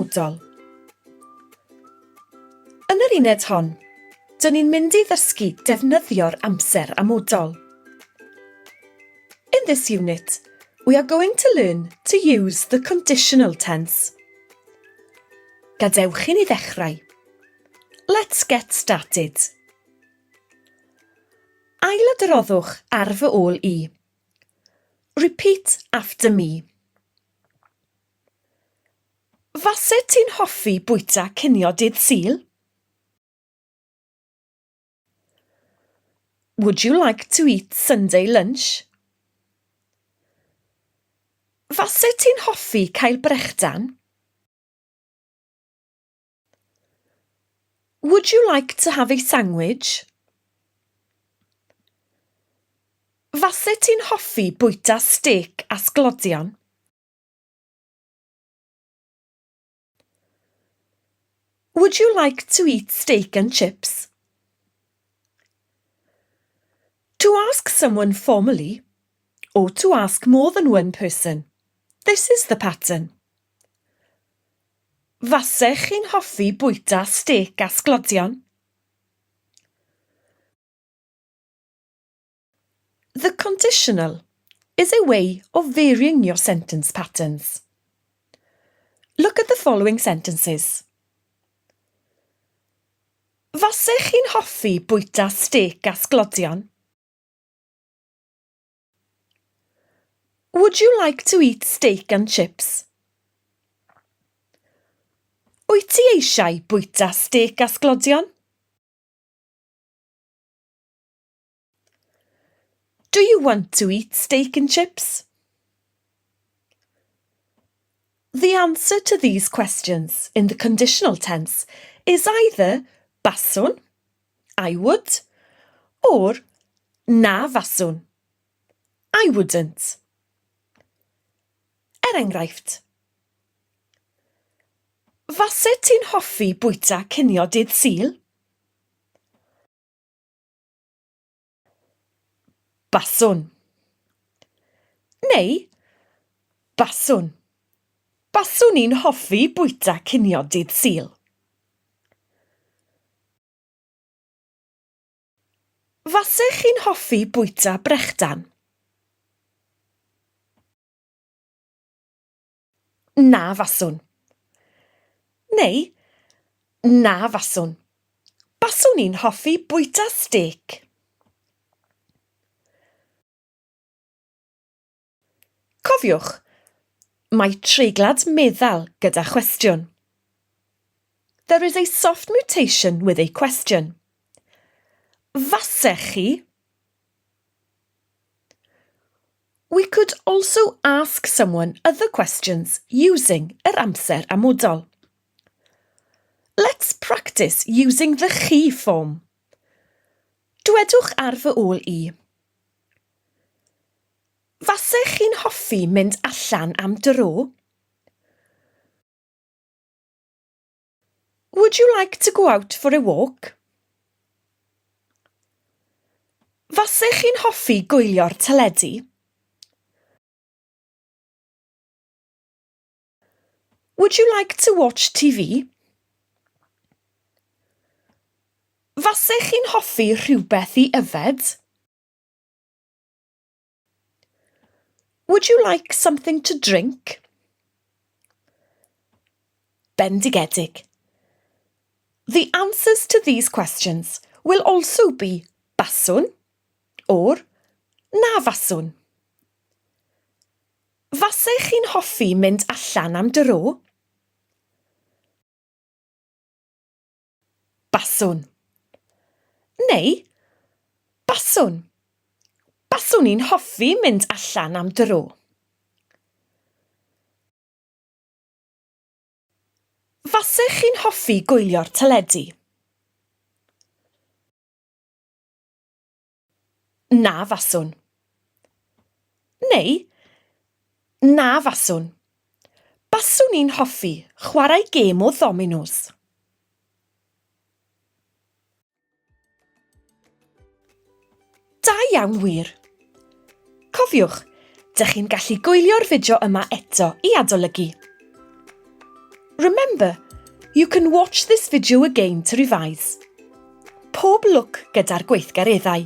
amodol. Yn yr uned hon, dyn ni'n mynd i ddysgu defnyddio'r amser amodol. In this unit, we are going to learn to use the conditional tense. Gadewch i ni ddechrau. Let's get started. Ailadroddwch ar fy ôl i. Repeat after me. Fase ti'n hoffi bwyta cinio dydd Sul? Would you like to eat Sunday lunch? Fase ti'n hoffi cael brechdan? Would you like to have a sandwich? Fase ti'n hoffi bwyta stêc a sglodion? Would you like to eat steak and chips? To ask someone formally, or to ask more than one person, this is the pattern. Fasech chi'n hoffi bwyta stêc a sglodion? The conditional is a way of varying your sentence patterns. Look at the following sentences. Fasech chi'n hoffi bwyta stêc a sglodion? Would you like to eat steak and chips? Wyt ti eisiau bwyta stêc a sglodion? Do you want to eat steak and chips? The answer to these questions in the conditional tense is either baswn, I would, or na faswn, I wouldn't. Er enghraifft, Fase ti'n hoffi bwyta cinio dydd Sul? Baswn. Neu, baswn. Baswn i'n hoffi bwyta cinio dydd Sul. Fasech chi'n hoffi bwyta brechdan? Na faswn. Neu, na faswn. Baswn i'n hoffi bwyta stêc. Cofiwch, mae treiglad meddal gyda chwestiwn. There is a soft mutation with a question. Fasech chi? We could also ask someone other questions using yr amser amodol. Let's practice using the chi form. Dwedwch ar fy ôl i. Fasech chi'n hoffi mynd allan am dro? Would you like to go out for a walk? Fasech chi'n hoffi gwylio'r teledu? Would you like to watch TV? Fasech chi'n hoffi rhywbeth i yfed? Would you like something to drink? Bendigedig. The answers to these questions will also be baswn or na faswn. Fasech chi'n hoffi mynd allan am dro? Baswn. Neu, baswn. Baswn i'n hoffi mynd allan am dro. Fasech chi'n hoffi gwylio'r teledu? Na faswn. Neu, na faswn. Baswn i'n hoffi chwarae gêm o ddominos. Da iawn wir! Cofiwch, dych chi'n gallu gwylio'r fideo yma eto i adolygu. Remember, you can watch this video again to revise. Pob lwc gyda'r gweithgareddau.